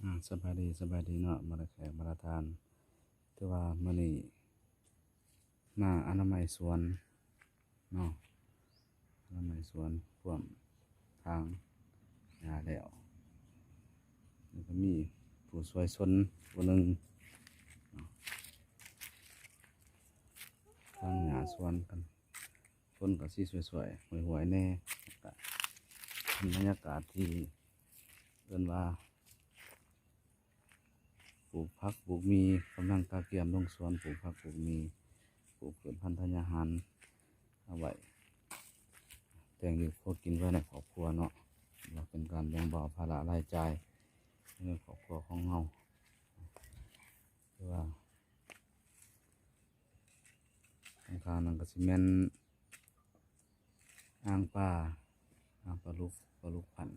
ອາ ສະບາຍດີ ສະບາຍດີເນາະ ບັນດາແຂກບັນດາທ່ານ. ຖືວ່າມື້ນີ້ມາອະນາໄມສວນເນາະ ອະນາໄມສວນ ພວມທາງຫຍ້າແລ້ວ ແລ້ວກໍມີຜູ້ຊ່ວຍຊົນຜູ້ໜຶ່ງເນາະ ຖາງຫຍ້າສວນກັນ. ຝົນກໍຊິຊ່ວຍໆ ຫ້ວຍໆ ແດ່ ກໍເປັນບັນຍາກາດທີ່ເອີ້ນວ່າປູກຜັກປູກໝີ່ ກຳລັງກະກຽມລົງສວນ ປູກຜັກປູກໝີ່ ປູກພືດພັນທະຍາຫານເອົາໄວ້ ແຕ່ງຢູ່ພໍກິນພາຍໃນຄອບຄົວເນາະ ວ່າເປັນການແບ່ງເບົາພາລະລາຍຈ່າຍໃນຄອບຄົວຂອງເຮົາ ຄືວ່າ ຂ້າງໆ ນັ້ນກໍຊິແມ່ນອ່າງປາ ອ່າງປາລຸກ ປາລຸກພັນ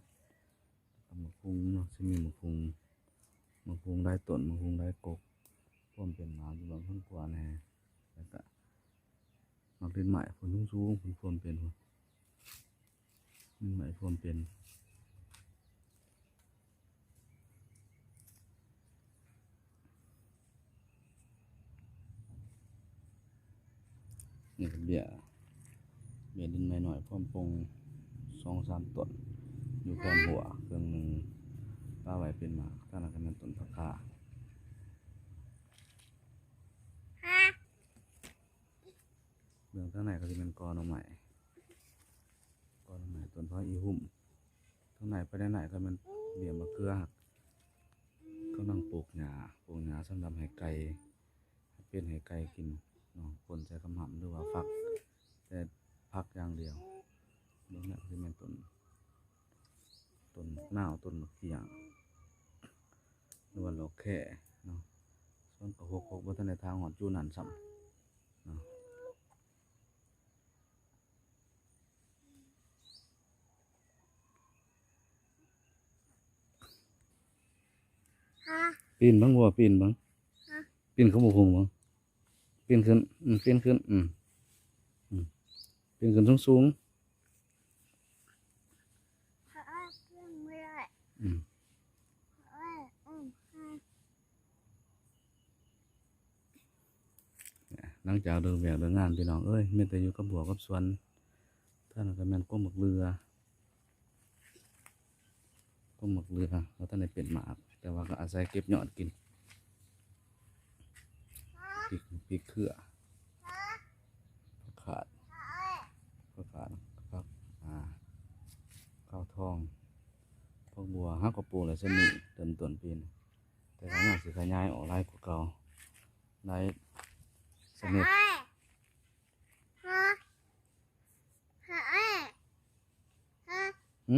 ແລ້ວກໍໝາກຫຸ່ງເນາະ ຊິມີໝາກຫຸ່ງ ໝາກຫຸ່ງຫຼາຍຕົ້ນ ໝາກຫຸ່ງຫຼາຍກົກ ພວມເປັນໝາກຢູ່ເບື້ອງເທິງກວ່າແດ່ ແລ້ວກໍໝາກລິນໄມ້ພຸ້ນ ສູງໆ ພຸ້ນ ພວມເປັນພຸ້ນ. ມັນໄໝ້ພວມເປັນ ນີ້ກໍເບ້ຍ ເບ້ຍດິນໄມ້ນ້ອຍພວມປົ່ງສອງສາມຕົ້ນ ຢູ່ແຄມຮົ້ວເຄິ່ງໜຶ່ງ ປະໄວ້ເປັນໝາກ. ທາງນັ້ນກໍແມ່ນຕົ້ນຜັກຄາ. ເບື້ອງທາງໃນກໍຊິແມ່ນກໍໜໍ່ໄມ້ ກໍໜໍ່ໄມ້ ຕົ້ນຜັກອີຮຸ່ມ. ທາງໃນໄປໃນໃນກໍແມ່ນເບ້ຍມະເຂືອ ກຳລັງປູກຫຍ້າ ປູກຫຍ້າສຳລັບໃຫ້ໄກ່ ໃຫ້ເປັນໃຫ້ໄກ່ກິນເນາະ ປົນໃສ່ກຳໝໍ້າ ຫຼືວ່າຝັກແຕ່ຜັກຢ່າງດຽວ. ເບື້ອງນັ້ນຊິແມ່ນຕົ້ນ ຕົ້ນໝາກນາວ ຕົ້ນໝາກກ້ຽງ ຫຼືວ່າຫຼອກແຄເນາະ. ສວນກໍຮົກໆ ບໍ່ທັນໄດ້ທາງຮອດຈຸນັ້ນຊ້ຳເນາະ. ປີນເບິ່ງ ບໍ່ ປີນເບິ່ງ ຮະ ປີນເຂົ້າໝາກຫຸ່ງເບິ່ງ ປີນຂຶ້ນ ອືມ ປີນຂຶ້ນ ອືມ ອືມ ປີນຂຶ້ນສູງໆ ຮະ ປີນບໍ່ໄດ້ ອືມ ຮະ ອືມ ຮະ. ຫຼັງຈາກເລີກວຽກເລີກງານ ພີ່ນ້ອງເອີຍ ມີແຕ່ຢູ່ກັບຮົ້ວກັບສວນ. ທາງນັ້ນກໍແມ່ນກົກໝາກເຫຼືອ ກົກໝາກເຫຼືອ ບໍ່ທັນໄດ້ເປັນໝາກ ແຕ່ວ່າກໍອາໄສເກັບຍອດກິນ. ພິກ ພິກເຂືອ ຜັກຂາດ ຜັກຂາດ ຜັກ ອ່າ ຂາວທອງ ຜັກບົວ. ເຮົາກໍປູກໄດ້ສ່ຳນີ້ ເລີ່ມຕົ້ນປີນີ້ ແຕ່ວ່າຍັງຊິຂະຫຍາຍອອກຫຼາຍກວ່າເກົ່າ ຫຼາຍຊະນິດ. ຫື?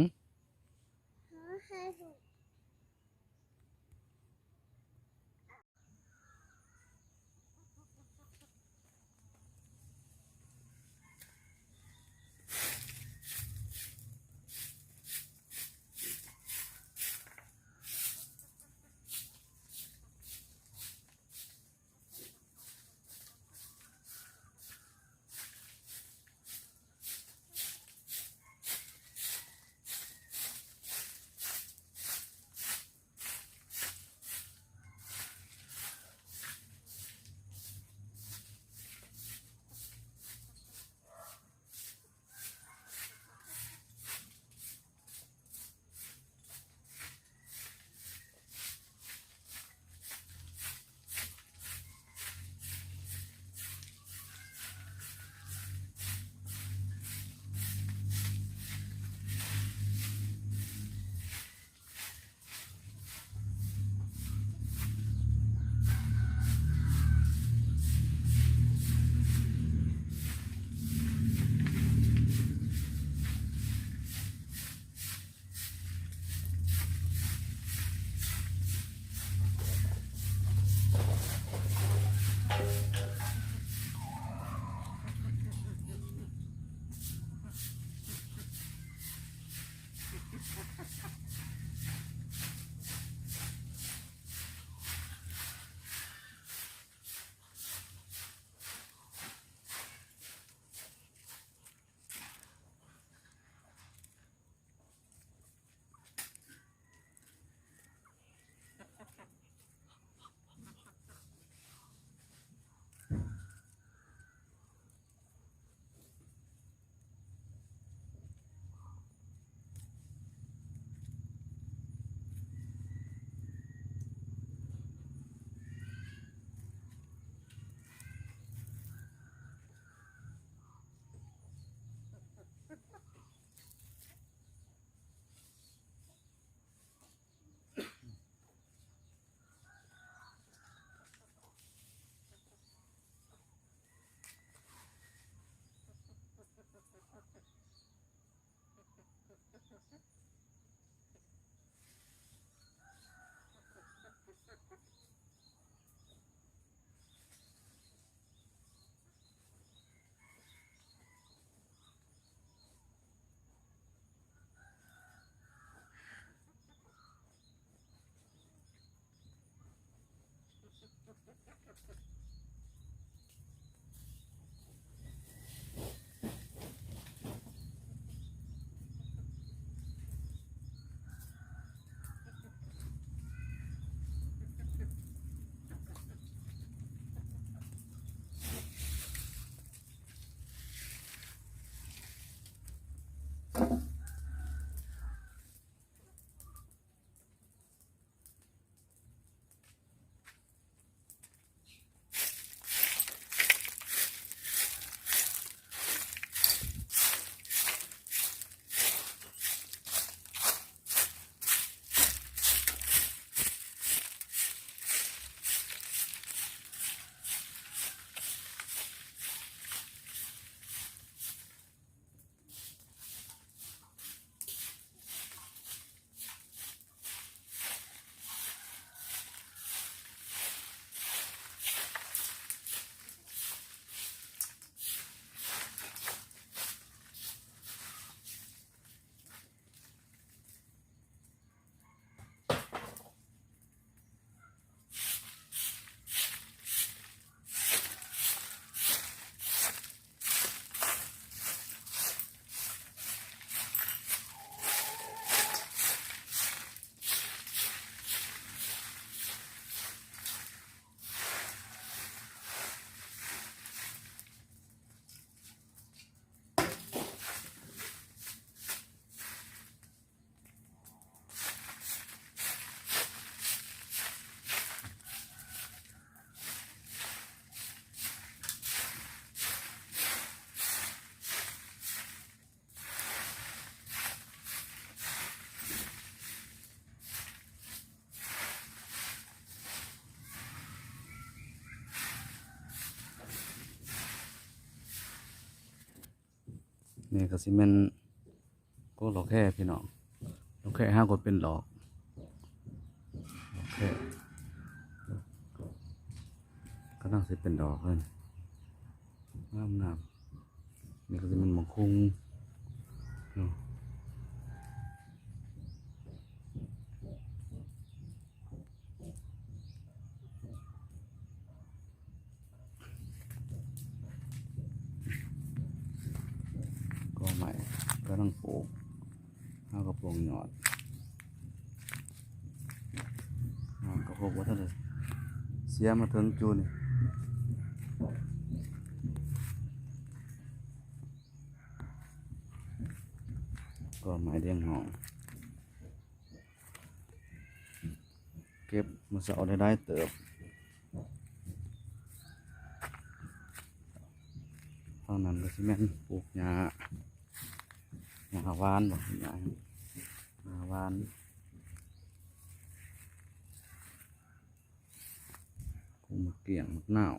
ນີ້ກໍຊິແມ່ນ ກໍດອກແຄພີ່ນ້ອງ ດອກແຄຫາກໍເປັນດອກ ດອກແຄກຳລັງຊິເປັນດອກເລີຍ ງາມໆ. ນີ້ກໍຊິແມ່ນໝາກຫຸ່ງເນາະ ກໍໄມ້ກຳລັງປູກ ຫາກໍປົງຍອດ ຫາກໍພົບວ່າທັນໄດ້ເສຍມາເຖິງຈຸດນີ້ ກໍໄມ້ດຽງຫ້ອງ ເກັບມື້ເຊົ້າໄດ້ຫຼາຍເຕີບ. ຝັ່ງນັ້ນກໍຊິແມ່ນປູກຫຍ້າ ຫຍ້າຫວານບໍ ຫຍ້າຫຍັງ ຫຍ້າຫວານ ປູກໝາກກ້ຽງ ໝາກນາວ.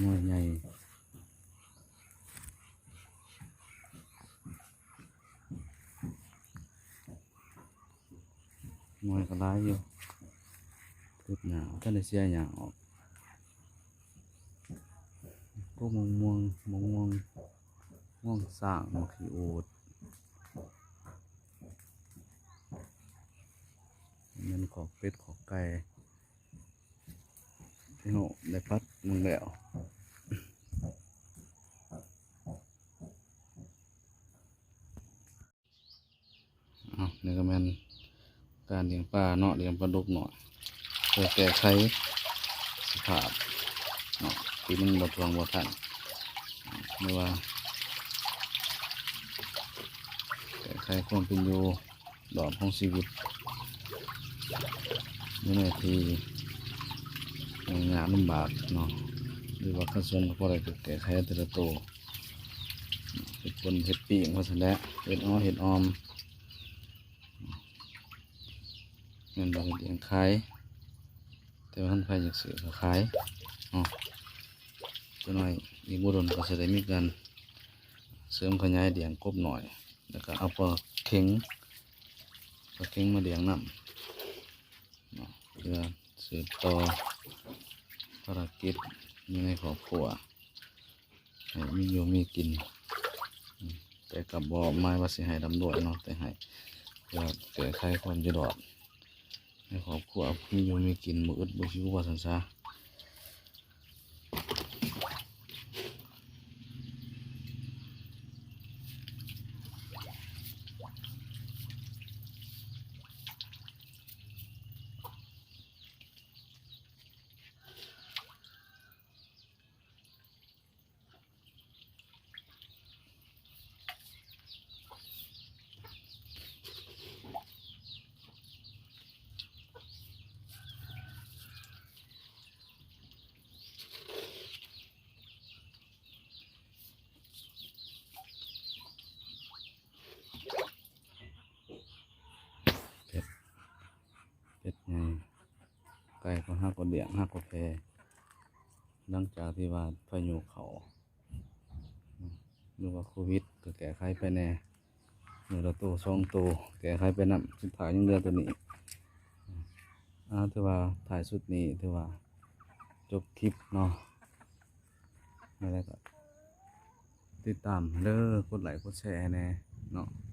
ໜ່ວຍໃຫຍ່ ໜ່ວຍກໍຫຼາຍຢູ່ ຄືບໜ້າ ບໍ່ທັນໄດ້ເສຍຫຍ້າອອກ ກໍມ່ວງ ມ່ວງ ມ່ວງ ມ່ວງຊ້າງ ໝາກຂີ້ອູດ ແມ່ນຄອກເປັດຄອກໄກ່. ພີ່ນ້ອງໄດ້ພັດເບິ່ງແລ້ວ ເອົາ ນີ້ກໍແມ່ນການລ້ຽງປາເນາະ ລ້ຽງປາດຸກນ້ອຍ ເພື່ອແກ້ໄຂສະພາບເນາະ ທີ່ມັນບໍ່ທ່ວງບໍ່ທັນ ຫຼືວ່າແກ້ໄຂຄວາມເປັນຢູ່ ດອກຂອງຊີວິດ ຢູ່ໃນທີ່ຫຍຸ້ງຍາກລຳບາກເນາະ ຫຼືວ່າຄັນສົນກໍພໍໄດ້ແກ້ໄຂແຕ່ລະໂຕ ເຮັດປົນເຮັດປີ້ງວ່າຊັ້ນແຫຼະ ເຮັດອໍເຮັດອອມ ແມ່ນບໍ່ໄດ້ລ້ຽງຂາຍ ແຕ່ວ່າຄັນໃຜຢາກຊື້ກໍຂາຍເນາະ ຈັກໜ້ອຍອີກບໍ່ດົນກໍຊິໄດ້ມີການເສີມຂະຫຍາຍລ້ຽງກົບນ້ອຍ ແລ້ວກໍເອົາປາເຂັງ ປາເຂັງມາລ້ຽງນຳເນາະ ເພື່ອສືບຕໍ່ພາລະກິດຢູ່ໃນຄອບຄົວ ໃຫ້ມີຢູ່ມີກິນ ແຕ່ກໍບໍ່ໝາຍວ່າຊິໃຫ້ລ່ຳລວຍເນາະ ແຕ່ໃຫ້ເພື່ອແກ້ໄຂຄວາມຢູ່ລອດໃນຄອບຄົວ ມີຢູ່ມີກິນ ບໍ່ອຶດບໍ່ຫິວວ່າຊັ້ນຊະ. ເປັດ ເປັດໃຫຍ່ ໄກ່ກໍຫາກໍລ້ຽງ ຫາກໍແຜ່ ຫຼັງຈາກທີ່ວ່າພາຍຸເຂົ້າ ຫຼືວ່າໂຄວິດ ກໍແກ້ໄຂໄປແດ່ ມື້ລະໂຕສອງໂຕ ແກ້ໄຂໄປນຳ ສຸດທ້າຍຍັງເຫຼືອໂຕນີ້. ອາ ຖືວ່າທ້າຍສຸດນີ້ຖືວ່າຈົບຄລິບເນາະ ແລ້ວກໍຕິດຕາມເດີ ກົດໄລກົດແຊໃຫ້ແດ່ເນາະ.